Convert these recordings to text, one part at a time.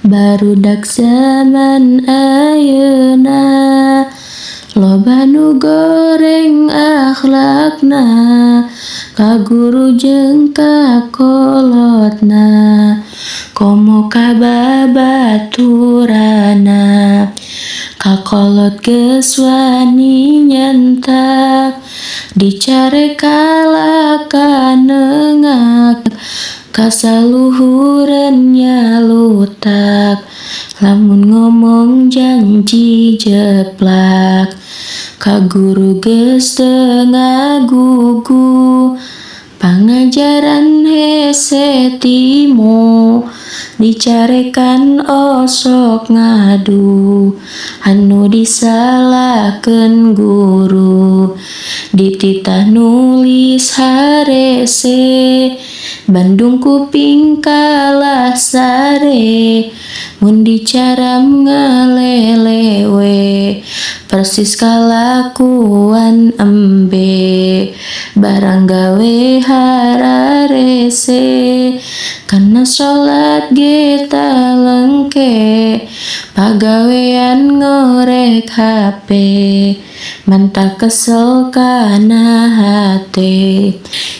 Barudak zaman ayeuna loba nu goreng akhlakna, ka guru jeung ka kolotna, komo ka babaturanna. Ka kolot geus wani nyentak, dicarek kalah ka nenggak, ka saluhureun nyalutak, lamun ngomong janji jeplak. Ka guru geus teu ngagugu, pangajaran hese timo, dicarekan osok ngadu, anu disalahkeun guru. Dititah nulis harese, bandung kuping kalah sare, mun dicaram ngalelewe, persis kalakuan embe. Barang gawe hararese, kana salat ge talengke, pagawean ngorek hape, mantak kesel kana hate.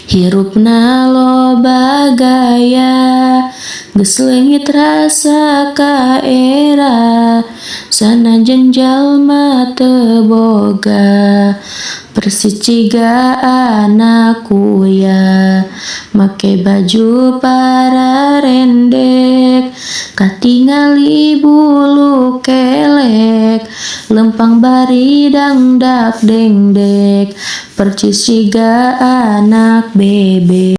Hirupna loba gaya, geus leungit rasa ka era, sanajan jalma teu boga, persis jiga anak kuya. Make baju pararendek, katingali bulu kelek, lempang bari dangdak dengdek, percis jiga anak bebek.